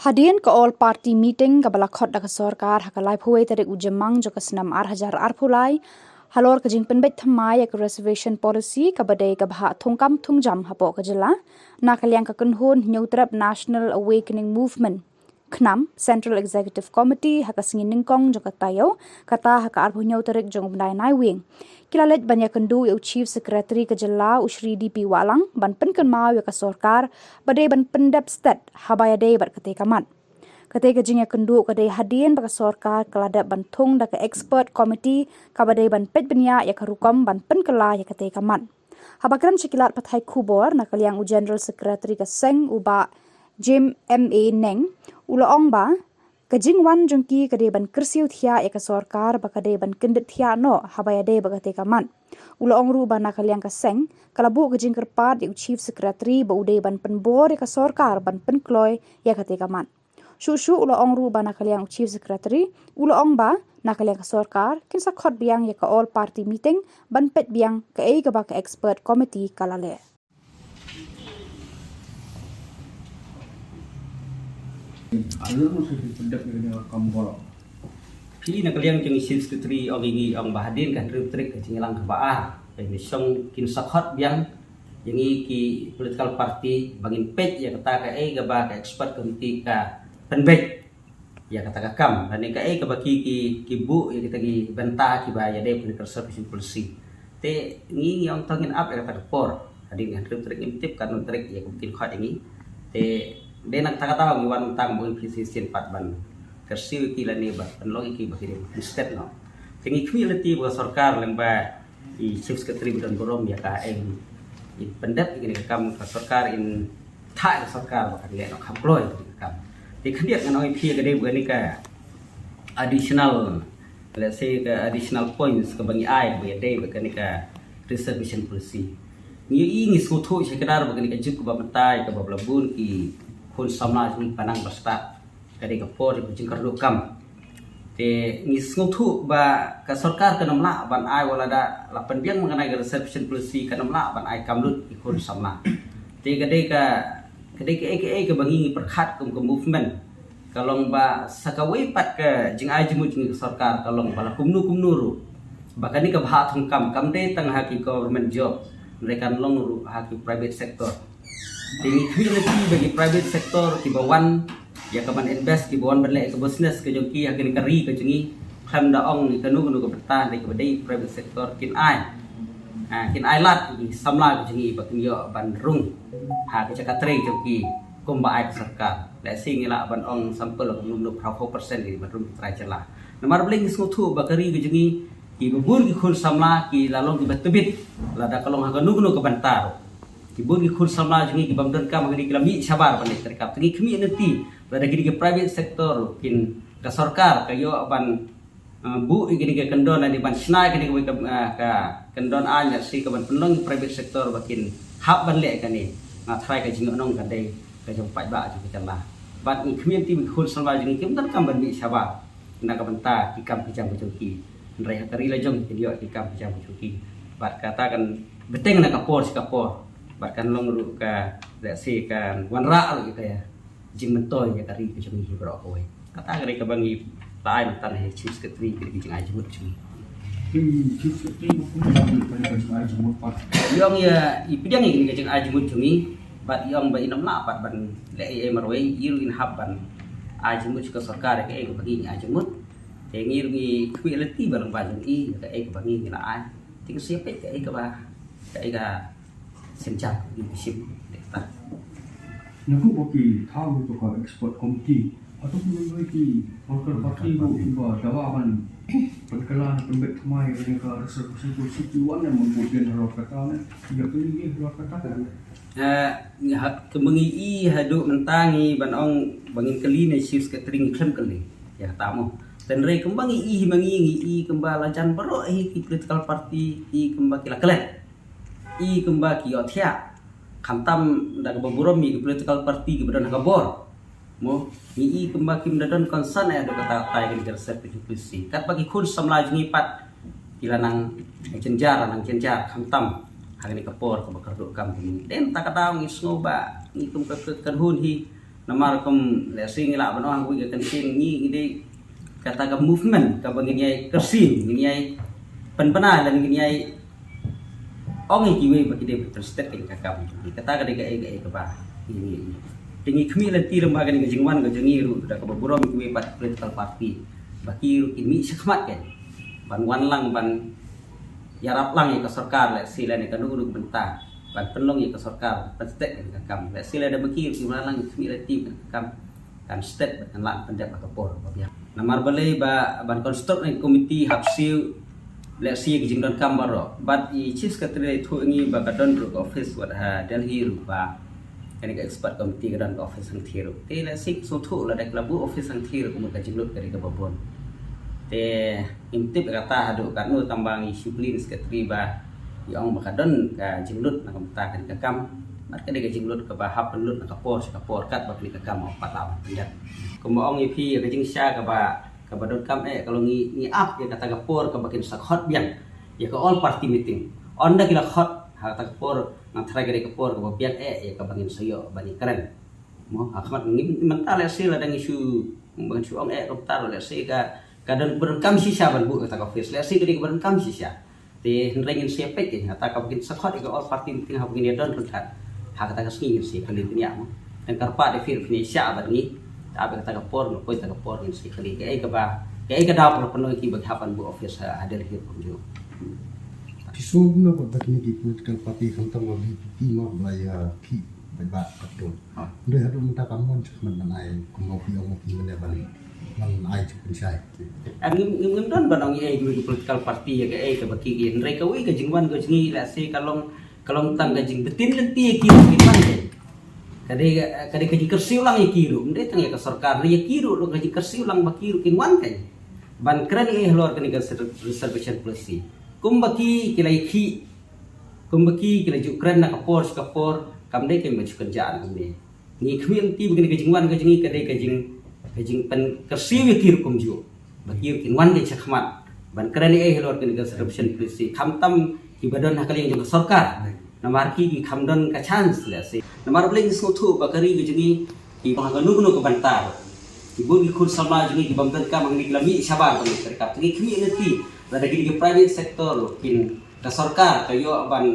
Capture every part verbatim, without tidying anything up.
Hadien ka All Party Meeting kaba la khot da ka sorkar ha ka laiphew wei tarik u Jymmang jong ka snem ar hajar arphew lai, halor ka jingpynbeit thymmai ïa ka Reservation Policy kaba dei ka bhah thungkam thungjam hapoh ka jylla, na ka liang ka kynhun Hynñiewtrep National Awakening Movement, KHNAM, Central Executive Committee, ha ka sngi Nyngkong jong ka taïew, kata ha ka arphew hynñiew tarik jong u bnai Naiwieng, ki la leit ban ïakynduh ïa u Chief Secretary ka jylla, u Shri D P Wahlang, ban pynkynmaw ïa ka sorkar ba dei ban pyndep stet haba ïadei bad katei ka mat. Katei ka jingïakynduh ka dei hadien ba ka sorkar ka la dep ban thung da ka expert committee kaba dei ban peit bniah ïa ka rukom ban pynkylla ïa katei ka mat. Haba kren sha ki lad pathai khubor na ka liang u General Secretary ka seng, u Bah Jim M A Neng, u la ong ba ka jingwan jong ki ka dei ban kyrsiew thiah ïa ka sorkar ba ka dei ban kyndit thiah noh haba ïadei bad katei ka mat. U la ong ruh ba na ka liang ka seng ka la buh ka jingkyrpad ïa u Chief Secretary ba u dei ban pynbor ïa ka sorkar ban pynkloi ïa katei ka mat. Shuh shuh u la ong ruh ba na ka liang u Chief Secretary u la ong ba na ka liang ka sorkar kin sa khot biang ïa ka All Party Meeting ban peit biang kaei kaba ka expert committee ka la leh. Phi na ka liang jong i Chief Secretary ong ïa ngi, ong ba hadien ka hynriew tarik ka jingïalang kaba ar, ka jingshong kin sa khot biang ïa ngi ki political party ba ngin peit ïa kata kaei kaba ka expert committee ka pynbeit ïa kata ka kam, lane kaei kaba ki, ki, ki buh ïa kita ki bynta kiba ïadei bad ka Reservation Policy. Te ngi, ngi ong to ngin ap ïa kata ka por hadien ka hynriew tarik, ngim tip katno tarik ïa kaba kin khot ïa ngi. Te dei na kata ka daw ngi wan tang ba ngi phi shisien pat ban kyrsiew ïa ki lane ban pynlong ïa ki ba ki dei ban stet noh. Te ngi khmih lynti ba ka sorkar lyngba i Chief Secretary ba don burom ïa ka, in, in pyndep ïa kane ka kam, ka sorkar in thah ïa ka sorkar ba kan leh noh kham kloi ïa kane ka kam. Te khyndiat ngan ong ïa phi ka dei ba kane ka additional, let's say, ka additional points kaba ngi ai ba ïadei bad kane ka Reservation Policy. Ngi ïohi, ngi sngewthuh shakdar ba kane ka juk kaba mynta kaba la bun ki khun samla jong ngi ba nang ba stad ka dei ka por jong ka jingkyrduh kam. Te ngi sngewthuh ba ka sorkar kan ym lah ban ai, wat lada la pynbiang ma kane ka Reservation Policy, kan ym lah ban ai kam lut ki khun samla. Te ka dei ka, ka dei kaei kaei kaba ngi, ngi pyrkhat kum ka movement, ka long ba sa kawei pat ka jingai jingmut jong ngi ka sorkar ka long ba la kumno kumno ruh ba kane ka bhah thungkam kam dei tang ha ki government job, hynrei kan long ruh ha ki private sector. Te ngi khmih lynti ba ki private sector kiba wan ïa ka ban invest, kiba wan ban leh ïa ka business ka jong ki ha kane ka ri ka jong ngi, khlem da ong ïa kano kano ka bynta, hynrei kaba dei private sector kin ai, ha, kin ai lad ïa ki samla ka jong ngi ba kin ïoh ban rung ha ka jaka trei jong ki kumba ai ka sorkar. Lehse ngi lah ban ong sample kumno kumno, phraphew percent ki ban rung ki trai jylla. Namar balei? Ngi sngewthuh ba ka ri ka jong ngi, kiba bun ki khun samla ki la long kiba tbit lada ka long ha kano kano ka bynta ruh. Ki bun ki khun samla jong ngi ki bym don kam ha kane ki la mih shabar ban leh treikam. Te ngi khmih lynti lada kine ki private sector kin, ka sorkar ka ïoh ban, eh, buh ïa kine ki kyndon, lane ban shna ïa kine ki, eh, ka kyndon aiñ lane ka ban pynlong private sector ba kin hap ban leh kane. Nga tharai ka jingïohnong ka dei ka jong paidbah jong ka jylla. Bad ngi khmih lynti ba ki khun samla jong ngi kim don kam ban mih shabar na ka bynta ki kam ki jam ka jong ki. Hynrei ha ka ri la jong kin ïoh ki kam ki jam ka jong ki. Bad kata kan bteng na ka por sha ka por. Bad kan long ruh ka, lehse kan wanrah ruh ïa ka jingmyntoi ïa ka ri ka jong ngi baroh kawei. Kata ka dei kaba ngi la ai mynta na Chief Secretary, ka dei ka jingai jingmut jong ngi. Chief Secretary, kumno ka jingai jingmut pat? Ïa ong ïa, i pdiang ïa ka jingai jingmut jong ngi, bad ïa ong ba in ym lah pat ban leh ei ei marwei, i ruh in hap ban ai jingmut sha ka sorkar ïa kaei kaba ngi ngi ai jingmut. Te ngi ruh ngi khmih lynti ba lyngba jong i ïa kaei kaba ngi ngi la ai. Te ngi sa peit kaei kaba, kaei ka synshar ngi shim. Te kata. Naduh ba ki thaw ïa ka expert committee, hato ki, ki political party ruh kiba dawa ban pynkylla ne pynbeit thymmai ïa ka Reservation Policy, ki wan ne ym bud gen halor kata ne, ïa ki halor kata? Eh, ngi ha, kumba ngi i haduh mynta ngi ban ong ba ngin kylli ne Chief Secretary, ngi khlem kylli ïa kata mo. Hynrei kumba ngi i hi ma ngi, ngi i kumba la jan baroh hi ki political party, i kumba ki la klet, i kumba ki ïohthiah. Khamtam da kaba burom ïa ki political party kiba don ha ka bor. Mo, ngi i kumba kim da don concern ïa kata, ïa ka Reservation Policy. Katba ki khun samla jong ngi pat ki la nang jynjar, la nang jynjar khamtam ha kane ka por kaba kyrduh kam jong ngi. Te kata ka daw ngi sngew ba ngi kum ka, ka, ka kynhun hi, Namar kum lehse ngi lah ban ong ha kawei ka kyntien ngi ngi dei kata ka movement kaba ngin ïai kyrsiew, ngin ïai pynbna lane ngin ïai ong ïa kiwei ba ki dei ban pynstet ïa ka kam. Kata ka dei kaei kaei kaba ngi ngi. Te ngi khmih lynti lem bad kane ka jingwan ka jong ngi ruh da kaba burom ïa kiwei pat political party ba ki ruh kin mih shakhmat kein ban wan lang ban ïarap lang ïa ka sorkar, lehse lane kano kano ka bynta ban pynlong ïa ka sorkar pynstet ïa ka kam. Lehse lada ba ki ruh ki wan lang, khmih lynti ka kam kan stet bad kan lah pyndep ha ka por ba biang. Namar balei ba ban construct ne ka komiti hap siew lehse ïa ki jingdonkam baroh. Bad i Chief Secretary la ïathuh ïa ngi ba ka don ruh ka office wat ha Delhi ruh, ba kane ka expert committee ka don ka office hangthie ruh. Te lehse sngewthuh lada ka la buh office hangthie ruh ka mut ka jinglut ka dei kaba bun. Te ngim tip ïa kata haduh katno, tang ba ngi shu plie na Secretary ba i ong ba ka don ka jinglut na ka bynta kane ka kam. Bad ka dei ka jinglut kaba hap pynlut na ka por sha ka por katba kane ka kam hap pat lah ban pyndep. Kumba ong ïa phi, ïa ka jingshisha kaba kaba donkam eh ka long ngi ngi ap ïa kata ka por kaba kin sa khot biang ïa ka all party meeting. Ynda ki la khot ha kata ka por, nga tharai ka dei ka por kaba biang eh ïa kaba ngin sa ïoh ban ïakren. Mo, ha khmat ngi mynta lehse lada ngi shu, ban shu ong eh kumta ruh lehse ka ka don, ba donkam shisha ban buh kata ka office. Lehse ka dei kaba donkam shisha. Te hynrei ngin sa ïa peit ïa kata kaba kin sa khot ïa ka all party meeting haba kin ïa don ryngkat. Ha kata ka sngi ngin sa ïa kylli bniah mo. Tang kyrpad ïa phi, phin ïa shah bad ngi. Te ap ïa kata ka por, nga poi kata ka por ngin sa ïa kylli kaei kaba, kaei ka daw ba la pynlong ïa ki ba ki hap ban buh office ha, ha Delhi kumjuh. Phi sngew kumno ba kine ki political party khamtam ba V P P mo ba la ïa khih bad ba ka don. Hynrei haduh mynta kam mon sha khmat ban ai kumno phi ong phi mynne ban, ban ai jingpynshai. Ah, ngim ngim ngim don ban ong ïa kiwei ki political party ïa kaei kaba ki ki. Hynrei kawei ka jingwan ka jong ngi lehse ka long, ka long tang ka jingbtin lynti ïa ki ruh kin wan kein. Ka dei ka dei ka jingkyrsiew lang ïa ki ruh, ym dei tang ïa ka sorkar, ïa ki ruh long ka jingkyrsiew lang ba ki ruh kin wan kein ban kren ïa halor kane ka reservation policy. Kumba ki ki la ïa khih, kumba ki ki la ju kren na ka por sha ka por, kam dei kein ban shu kynjah na kumne. Ngi khmih lynti ba kane ka jingwan ka jong ngi ka dei ka jing, ka jingpynkyrsiew ïa ki ruh kumjuh ba ki ruh kin wan kein sha khmat ban kren ïa halor kane ka reservation policy, khamtam kiba don ha ka liang jong ka sorkar. Namar ki ki kham don ka chance lehse. Namar balei ngi sngewthuh ba ka ri ka jong ngi ki bun ha kano kano ka bynta, ki bun ki khun samla jong ngi ki bym donkam hangne ki la mih shabar ban leit treikam. Te ngi khmih lynti lada kine ki private sector kin, ka sorkar ka ïoh ban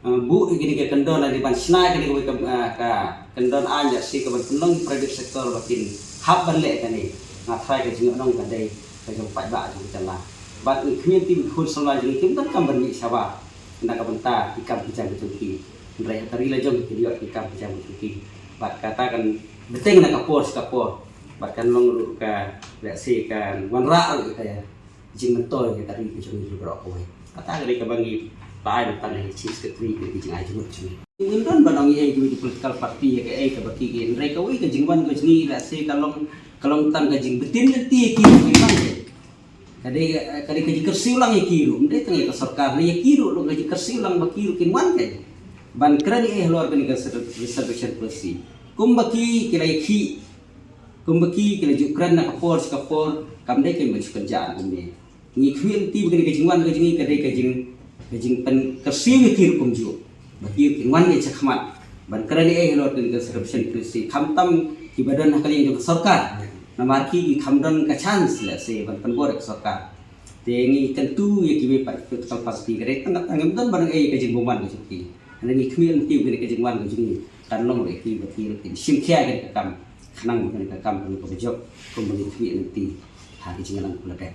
eh, buh ïa kine ki kyndon lane ban shna ïa kine kawei ka, eh, ka kyndon aiñ ïa shi ka ban pynlong private sector ba kin hap ban leh kane. Nga tharai ka jingïohnong ka dei ka jong paidbah jong ka jylla. Bad ngi khmih lynti ba ki khun samla jong ngi kim donkam ban mih shabar na ka bynta ki kam ki jam ki jong ki. Hynrei ha ka ri la jong ki ïoh ki kam ki jam ki jong ki. Bad kata kan bteng na ka por sha ka por. Bad kan long ruh ka, lehse kan wanrah ruh ïa ka jingmyntoi ïa ka ri ka jong ngi baroh kawei. Kata ka dei kaba ngi la ai bynta na i Chief Secretary ïa ka jingai jingmut jong ngi. Ngim don ban ong ïa kiwei ki political party ïa kaei kaba ki ki. Hynrei kawei ka jingwan ka jong ngi lehse ka long, ka long tang ka jingbtin lynti ïa ki ruh kin wan kein. Ka dei ka dei ka jingkyrsiew lang ïa ki ruh, ym dei tang ïa ka sorkar, ïa ki ruh long ka jingkyrsiew lang ba ki ruh kin wan kein ban kren ïa halor kane ka reservation policy. Kumba ki ki la ïa khih, kumba ki ki la ju kren na ka por sha ka por, kam dei kein ban shu kynjah na kumne. Ngi khmih lynti ba kane ka jingwan ka jong ngi ka dei ka jing, ka jingpynkyrsiew ïa ki ruh kumjuh ba ki ruh kin wan kein sha khmat ban kren ïa halor kane ka reservation policy, khamtam kiba don ha ka liang jong ka sorkar. Namar ki ki kham don ka chance lehse ban pynbor ïa ka sorkar. Te ngi kyntu ïa kiwei pat ki political party ka dei tang, tang ngim don ban ong ei ka jingbymwan ka jong ki. Hynrei ngi khmih lynti ba kane ka jingwan ka jong ngi kan long ruh ïa ki ba ki ruh kin shim khia ïa kane ka kam, khnang ba kane ka kam kan long kaba jop kumba ngi khmih lynti ha ki jingïalang ba la dep.